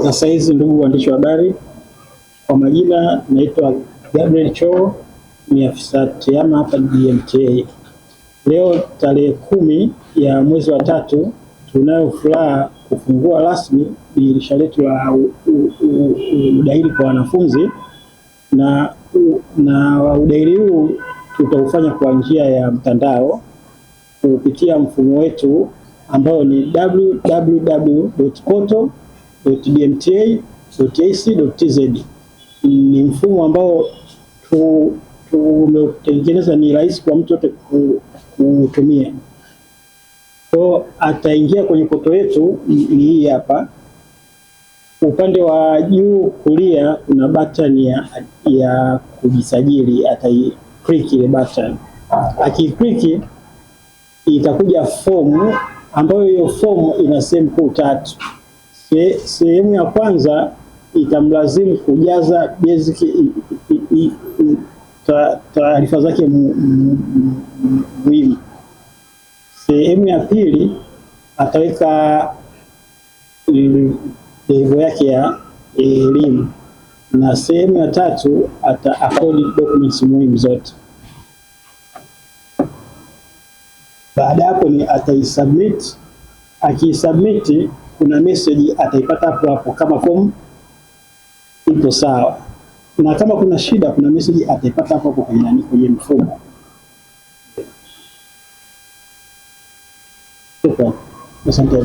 Sasa hizi, ndugu waandishi wa habari, kwa majina naitwa Gabriel Choo, ni afisa TEHAMA hapa DMTA. Leo tarehe 10 ya mwezi wa tatu, tunayo furaha kufungua rasmi dirisha letu la udahili kwa wanafunzi na udahili huu tutaufanya kwa njia ya mtandao kupitia mfumo wetu ambao ni www.portal.dmta.ac.tz. Ni mfumo ambao tumeutengeneza, ni rahisi kwa mtu yote kutumia. Kwa ataingia kwenye portal yetu, ni hii hapa. Upande wa juu kulia kuna button ya kujisajili, atai-click ile button. Akiclick itakuja fomu ambayo hiyo fomu ina sehemu kuu tatu. Sehemu ya kwanza itamlazimu kujaza basic taarifa zake muhimu. Sehemu ya pili ataweka level yake ya elimu, na sehemu ya tatu ata upload documents muhimu zote. Baada hapo ni ataisubmit. Akiisubmit kuna message ataipata hapo hapo kama form ipo sawa, na kama kuna shida, kuna message ataipata hapo hapo kwenye nani, kwenye mfumo. Asante.